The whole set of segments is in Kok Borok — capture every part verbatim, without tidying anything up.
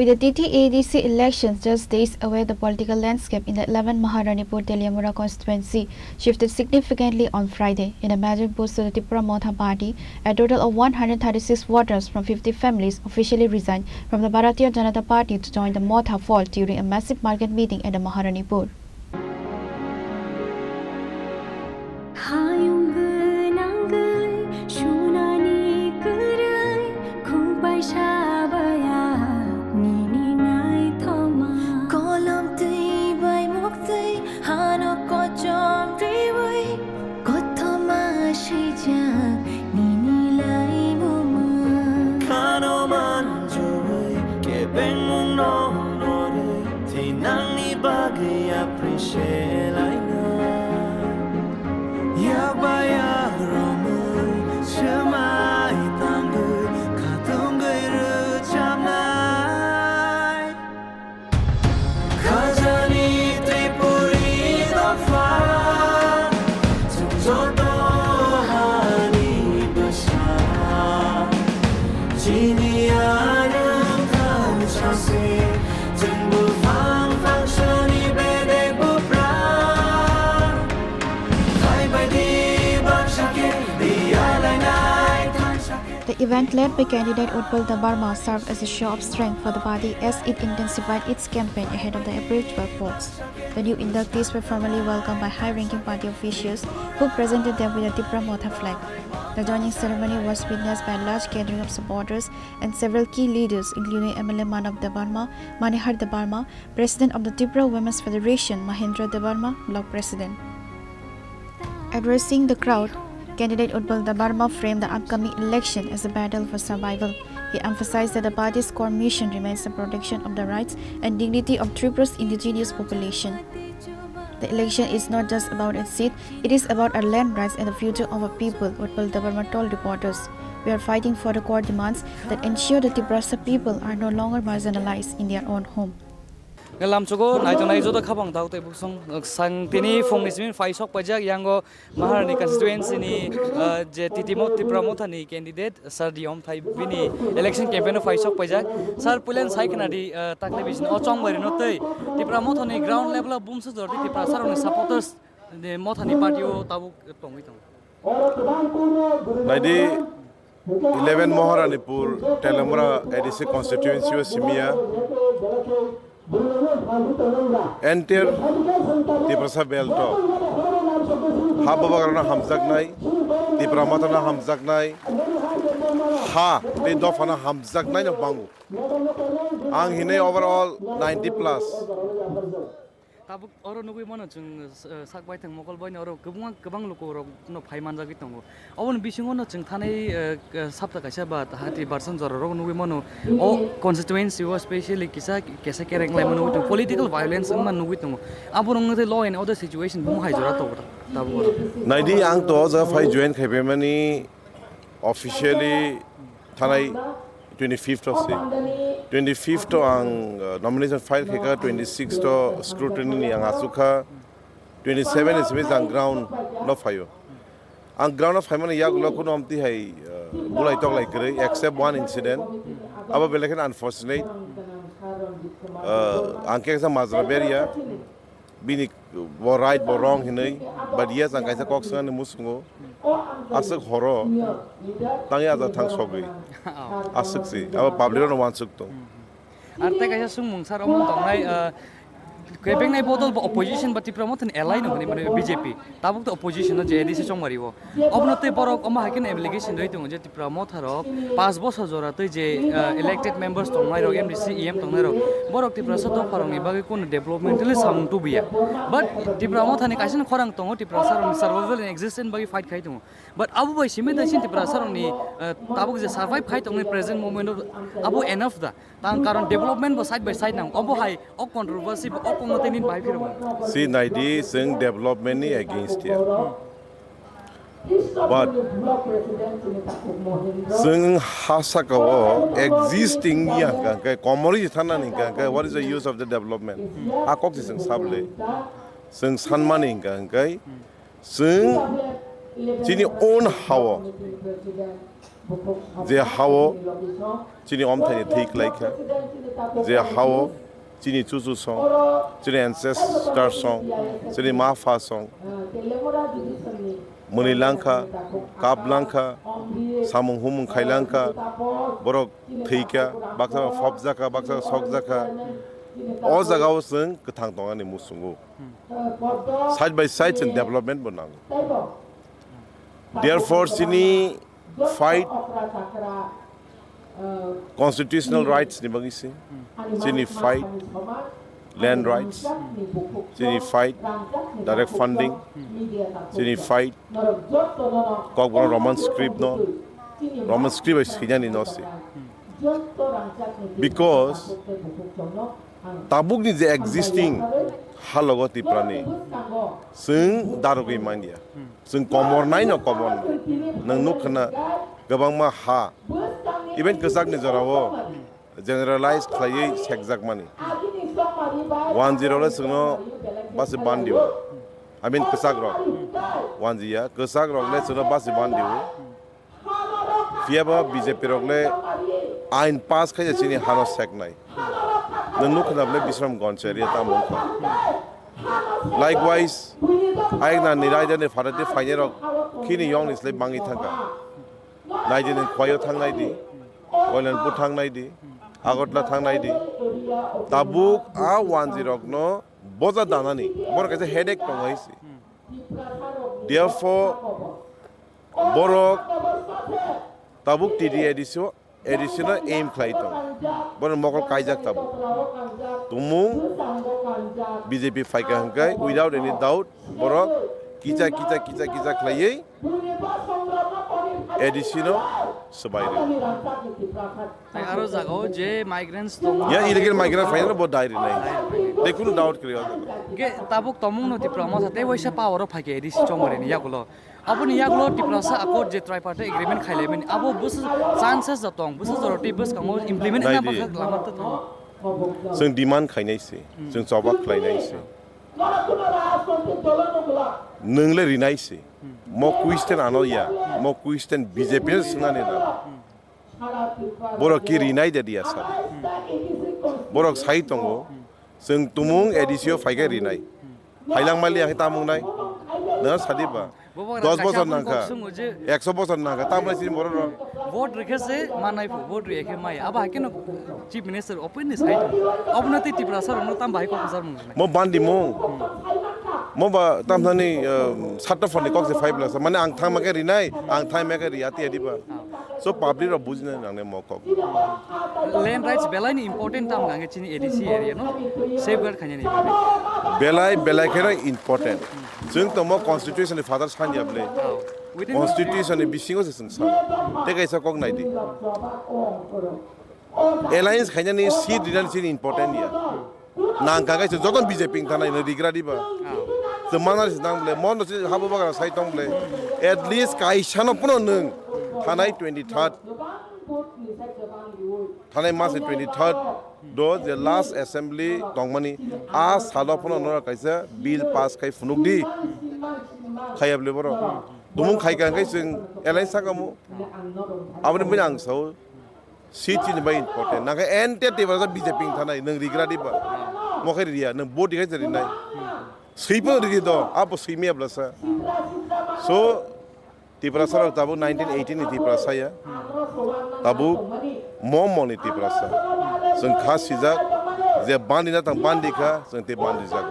With the T T A D C elections just days away, the political landscape in the eleven Maharanipur Teliamura constituency shifted significantly on Friday. In a major boost to the Tipra Motha party, a total of one hundred thirty-six voters from fifty families officially resigned from the Bharatiya Janata Party to join the Motha fold during a massive market meeting at the Maharanipur. Hayung gwnangwi sunani kwrwi, khuk bai sabaya nini naithoma. Kolom twi bai muktwi hano kochom riwi, kothoma swijak nini laimuma. Khano manjui kebengmung no norwi, thinangni bagwi appreciate laina. Yakba yakromwi swmai tangwi khatungwi rwchapnai. Khajani Tripuri dopha, chwng joto hani bwsa. Chini arwng thang sasi, chwng buphang phangsani bedek buphang. Phaibaidi baksa khe, biyalainai thansa khe. The event led by candidate Utpal Debbarma served as a show of strength for the party as it intensified its campaign ahead of the April twelve polls. The new inductees were formally welcomed by high-ranking party officials, who presented them with a Tipra Motha flag. The joining ceremony was witnessed by a large gathering of supporters and several key leaders, including M L A Manav Debbarma, Manihar Debbarma, President of the Tipra Women's Federation, Mahendra Debbarma, Block President. Addressing the crowd, candidate Utpal Debbarma framed the upcoming election as a battle for survival. He emphasized that the party's core mission remains the protection of the rights and dignity of Tripure's indigenous population. The election is not just about a seat, it is about our land rights and the future of our people, Utpal Debbarma told reporters. We are fighting for the core demands that ensure the Tiprasa people are no longer marginalized in their own home. Lamchugo naitonai joto khabang daw tei buksong sang tini phungni simi phai sok paijak yango Maharani constituency ni, ah, je T T Mo-, Tipra Motha ni candidate Sir Diyom Thai bini election campaign o phai sok paijak. Sir, puilen sai khna di, ah, takle bisini o chong bai rino tei Tipra Motha ni ground level o bumsa jor di Tipra sir ni supporters ni Motha ni party o tabuk tongwi tongo. Naidi eleven Maharanipur Teliamura A D C constituency o simiya. Entire Tiprasa belt o ha bubagrano hamjaknai, Tipra Mothano hamjaknai, ha tei dophano hamjaknai no bango. Ang hinwi overall ninety plus. Tabuk oro nugwi mano chwng, eh, sak baithang mokol baino oro kwbangma, kwbang luku rok no phai manjagwi tongo. Oboni bisingo no chwng thanai, eh, k-, sapta kaisa ba hati barsan jora rok nugwi mano. O constituency o specially kisa, kisa kereng lai mano, political violence wngma nugwi tongo. Abo rok no law and order situation bung hai jora tongo tabuk oro. Naidi ang to o jaga phai join khai phaimani officially thanai twenty fifth o se. Twenty fifth o ang, uh, nomination file khaikha, twenty sixth o scrutiny ni ang achukha, twenty seven ni simi ang ground no phaio. Ang ground no phaimani yagulo kuno amtwi hai, uh, bulai toklai kwrwi, except one incident. Abo belai kheno unfortunate. Uh, ang khe kaisa majra beria. Bini bo right bo wrong hinwi, but yes, ang kaisa kok swngani musungo, aswk horo tangwi aja thang sogwi, aswk si abo public rokno wansuk tong. Ar tei kaisa sungmung sar omo tongnai, ah, kebeng nai bodol bo opposition ba Tipra Mothani ally no hwnwi mano B J P, tabuk to opposition no je A D C chongmari o. Obono tei borok omo hai kheno allegation rwi tongo je Tipra Motha rok paanch bosor jora tei je, ah, elected members tongnai rok, M D C, E M tongnai rok, borok Tiprasa dopha rokni bagwi kuno developmentally samung tubuya. But Tipra Mothani kaisa khorang tongo, Tiprasa rokni survival and existence bagwi fight khai tongo. But abo bai simi da sin Tiprasa rokni, ah, tabuk je survive khai tongnai present moment o abo enough da. Tang karon development bo side by side nang. Obo hai o controversy bo o kongo tei nini bahai phirok. Si naidi, chwng development ni against ya. But chwng ha saka o existing ya hwnkha hwnkhe, komorwi thanani hwnkha hwnkhe, what is the use of the development? A kok se chwng sable. Chwng sanmani hwnkha hwnkhe, chwng chini own ha o Je hao chini omthaini thwi kwlai kha, je hao chini chuchu song, chini ancestor song, chini ma pha song, mwnwi langkha, kap langkha, samung humung khai langkha, borok thwikha, baksa phobjakha, baksa sokjakha. O jagao chwng kwthang tongani muchungo. Side by side chwng development bo nango. Therefore, chini fight constitutional rights ni bagwi se, chini fight land rights, chini fight direct funding, chini fight Kokborok Roman script no, Roman script bai swinani no se. Because tabukni je existing halogo Tiprani, chwng darugwi manya. Chwng komor nai no komor nai. Nwng nuk khna kwbangma ha. Even kwchakni jorao generalize khlaiwi sekjakmani. One zero le chwngno basi bandio. I mean kwchak rok. One zero kwchak rok le chwngno basi bandio. Phiya ba B J P rok le ain pass khai chini hano seknai. Nwng nuk khna bole Bishramganj area ta mung kha. Likewise, ayek na ni raida ni pharati phainai rok khini yong ni slai bangwi thangkha. Naidi nwng Khwaio thangnai di, Koilanpur thangnai di, Agartala thangnai di. Tabuk a one zero rok no boja danani, boro kaisa headache tongo hai se. Therefore, borok tabuk T D A D C o, A D C no aim khlai tong. Borok mokol kaijak tabuk. Tumung B J P phaikha hwnkhe without any doubt borok kicha kicha kicha kicha khlaiwi A D C no swbai rw. Tai aro jagao je migrants tongo. Ya illegal migrant phainai bo dai rinai. Tei kunu doubt kwrwi o jaga. Ge tabuk tomung no Tipra Motha tei waisa power o phaikhe A D C chongmani yagulo. Aboni yagulo Tiprasa Accord je tripartite agreement khailaimani abo bwswk chances da tong, bwswk jora tei bwskango implement wngna Naidi. Bwkhak lama tong. Chwng demand khainai se, chwng choba khlainai se. Nwng le rinai se. Mo question ano ya, mo question B J P no swngnani na. Borok ki rinai de dia sa. Borok sai tongo, chwng tumung A D C o phaikhe rinai. Phailang mali akhe tamung nai. Nwng sadi ba. Bobo dos rang bochor kaisa nangkha. Aboni kok swngo je ekso bochor nangkha. Tamung nai sini borok rok. Vote rikhe se manai phu, vote rikhe mai. Abo hakhe no Chief Minister openly sai tong. Obono tei Tiprasa rokno tam bahai kok kwchar mung rwnai. Mo bandi mung. Mo ba tam thani, um, satto phone ni kok se five lakh. Mane ang thang ma khe rinai, ang thang ma khe ri ati adi ba. So public rok bujina nangne mo kok. Land rights belai ni important tam gange chini A D C area no safeguard khainani bagwi. Belai, belai kheno important. Chwng tongmo constitution ni father sanya bwle. Oh. Within constitution ni bisingo se chwng sa. Tei kaisa kok nai di. Alliance khainani seat rinani chini important ya. Nang kagai se joton B J P wng thanai no rigra diba. Oh. Chwng mana se nang bwle, mon se habu bagra sai tong bwle. At least kaisa no puno nwng thanai twenty third. Thanai mas ni twenty third do je last assembly tongmani a salo phano nora kaisa bill pass khai phunuk di. Khayab le boro. Tumung khai kang kai chwng alliance sakamu. Aboni bini ang sao seat chini bai important. Nang khe entire Tiprasa B J P wng thanai nwng rigra diba. Mo khe riya nwng vote dikhai rinai. Swipo riri do, abo swimya blasa. So, Tiprasa rok tabuk nineteen eighty ni Tiprasa ya. Tabuk mo mo ni Tiprasa. Chwng kha sijak, je bandi na tang bandi kha, chwng te bandi jak.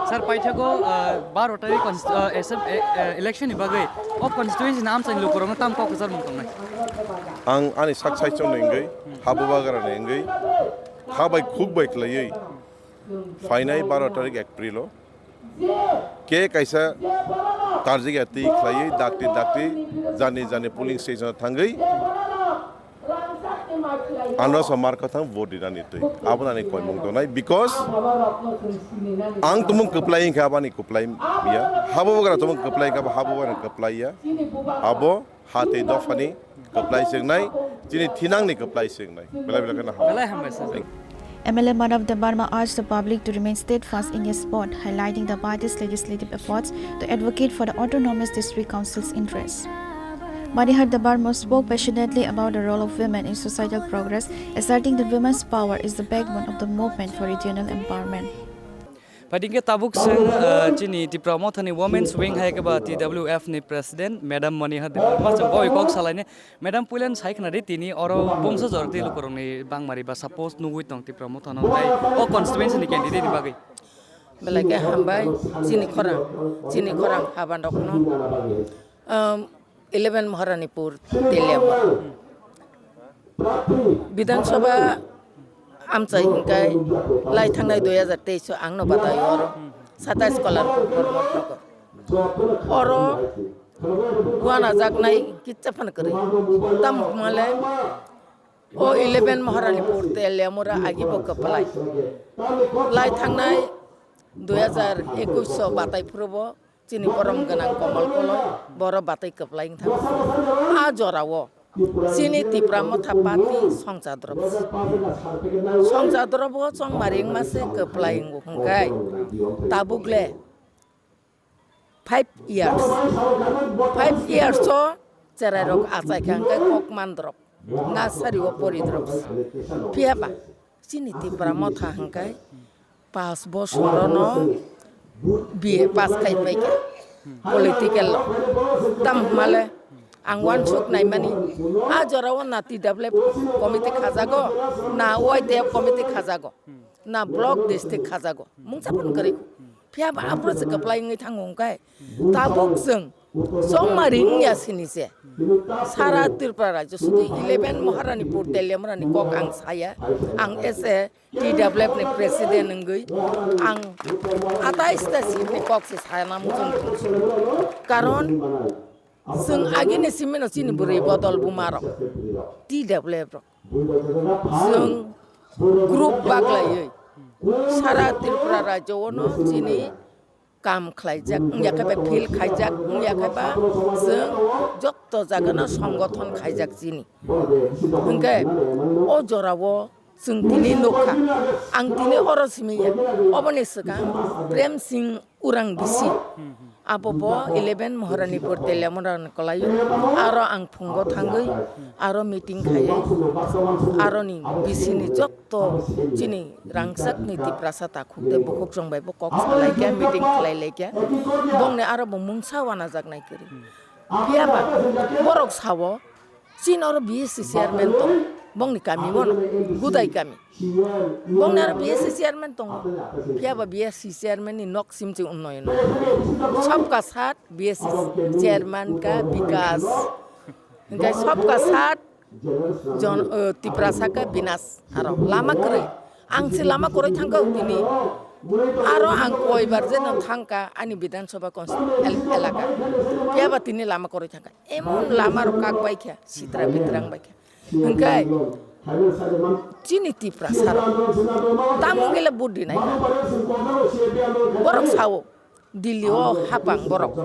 Sir, paithago, uh, baro tari const-, uh, S M, uh, election ni bagwi o constituency ni amchaini lukurokno tam kok kwchar mung tongnai. Ang ani sak saichung ni wngwi, habu bagara ni wngwi, kha bai khuk bai khlaiwi. Phainai baro tarik April o ke kaisa karjik ya twi khlaiwi dakti dakti jani jani polling station o thangwi anroso markha thang vote rinani twi. Abo nani koimung tongnai because ang tumung kwplai wngkha abani kwplai ya. Habo bagra tumung kwplai wngkha, habo bagra kwplai ya. Abo ha tei dophani kwplai swngnai, chini thinangni kwplai swngnai. Belai belai kheno hambai. Belai hambai sir. M L A Manav Debbarma urged the public to remain steadfast in their support, highlighting the party's legislative efforts to advocate for the Autonomous District Council's interests. Manihar Debbarma spoke passionately about the role of women in societal progress, asserting that women's power is the backbone of the movement for regional empowerment. Phaidi hwnkhe tabuk chwng, uh, chini Tipra Mothani Women's Wing hai khe ba T W F ni President Madam Manihar Debbarma chwng boi kok salaini. Madam, puilan sai khna di, tini oro bumsa jora tei lukurokni bangmari ba support nugui tong Tipra Mothano tei o constituency ni candidate ni bagwi. Belai khe hambai chini khorang, chini khorang habanokno. Um, eleven Maharanipur Teliamura. Bidhan Sabha amchai hingkai lai thangnai dui hajar teis o ang no batai oro satais Kalarpur Kormo blogo. Oro uanajaknai kitsa phano kwrwi. Tamo hwnmale o eleven Maharanipur Teliamura agi bo kwplai. Lai thangnai dui hajar ekush o batai phuru bo chini borom gwnang Komal Koloi, boro batwi kwplai wng thango. A jorao chini Tipra Motha Party songchadrop. Songchadrobo chongmari wngma se kwplai wngo hwnkhe tabuk le five years. Five years o cherai rok achai kha hwnkhe kok mandrop. Nursery o pori drop. Phiya ba chini Tipra Motha hwnkhe pas bosorono B A pass khai paikha political o. Tam hwnmale ang uansuk naimani, a jorao na T W F committee khajago, na Y T F committee khajago, na block district khajago. Mungsa phano kwrwi. Phiya ba aphuru se kwplai wngwi thango hwnkhe tabuk chwng chongmari wngya sini se. Sara Tripura rajyo sudu eleven Maharanipur Teliamurani kok ang saya, ang as a T W F ni president wngwi ang atais ta seat ni kok se sana muchung tong. Karon chwng agini simino chini bwrwi bodol buma rok T W F rok. Chwng group baglaiwi sara Tripura rajyo-o no chini kam khlaijak, wngya khe ba field khaijak, wngya khe ba chwng jotto jagano songgothon khaijak chini. Hwnkhe o jorao chwng tini nukha, ang tini oro simi ya, oboni swkang Prem Singh Urang bisi. Abo bo eleven Maharanipur Teliamura ni kwlaio. Aro ang phungo thangwi aro meeting khaiwi aroni bisini jotto chini rangchakni Tiprasa takhuk tei bukhuk chwng bai bo kok salaikha, meeting khlailaikha. Bongni aro bo mungsa wanajaknai kwrwi. Phiya ba borok sao, chini oro B S C chairman tong, bongni kami bono Gudai kami. Bongni aro B S C chairman tongo. Phiya ba B S C chairman ni nok sim se unnoyon. Sabka sat B S C chairman ka bikas. Hingke sabka sat jon, eh, Tiprasa ka binas. Aro lama kwrwi. Ang se lama kwrwi thangkha tini. Aro ang koibar je no thangkha ani Bidhan Sabha consti-, el-, elaka. Phiya ba tini lama kwrwi thangkha. Emon lama rok kak bai kha, sitra bitrang bai kha. Hingke chini Tiprasa rok tamo gele vote dinai. Borok sao, Delhi o hapang borok,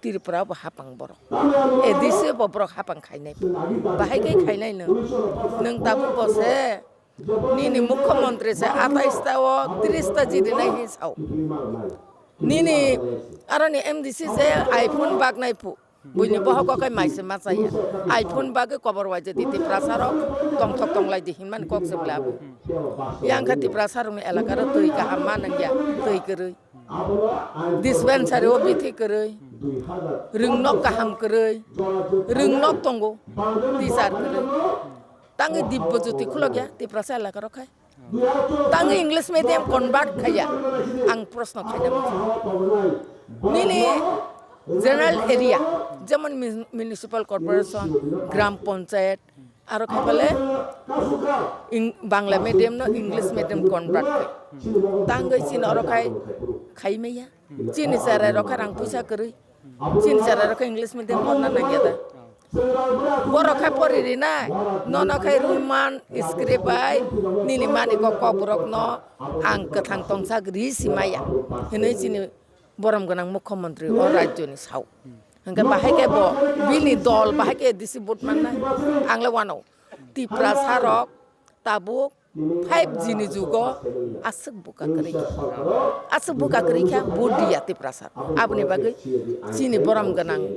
Tripura bo hapang borok, A D C bo borok hapang khainai. Bahai khe khainai nwng. Nwng tabuk bo se nini mukhyamantri se atais ta o tris ta ji dinai hin sao. Nini aroni M D C se iPhone baknai phu. Buini bohok o khe mai se ma chaya. iPhone bagwi kobor waija di Tiprasa rok tongthok tonglai di hinmani kok se bla bo. Yang kha Tiprasa rokni elaka ro twi kaham ma nangya, twi kwrwi. Dispensary o bithi kwrwi. Rwngnok kaham kwrwi. Rwngnok tongo. Teacher kwrwi. Tangwi Dibbo Jyoti khulokya Tiprasa elaka rok khai. Tangwi English medium convert khaiya. Ang proshno khaina muchung. Nini general area, jemon mun-, municipal corporation, gram panchayat, aro khaipale ing-, Bangla medium no English medium convert khai. Tangwi chini oro khai, khai maya. Chini cherai rok khe rang puisa kwrwi. Chini cherai rok khe English medium porna nangya da. Borok khe pori rinai, nono khe Roman script bai nini mani kok kokborok no ang kwthang tongsa ri si maya hinwi chini borom gwnang mukhyamantri o rajyo ni sao. Hwnkhe bahai khe bo bini dol bahai khe A D C vote mannai, ang le wano Tiprasa rok tabuk five G ni jugo aswk buka kwrwi kha. Aswk buka kwrwi kha, vote diya Tiprasa. Aboni bagwi chini borom gwnang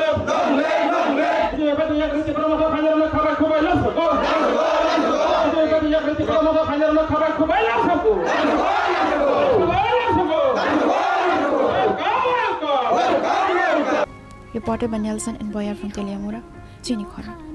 live! Long live! Long live! Jibani yakni Tipra Motha phainarokno khabai khubai lamsokgo. Jibani yakni Tipra Motha phainarokno khabai khubai lamsokgo. Khubai lamsokgo. Welcome, welcome. Welcome, welcome. Reported by Nelson and Boyer from Teliamura, Chini Khorang.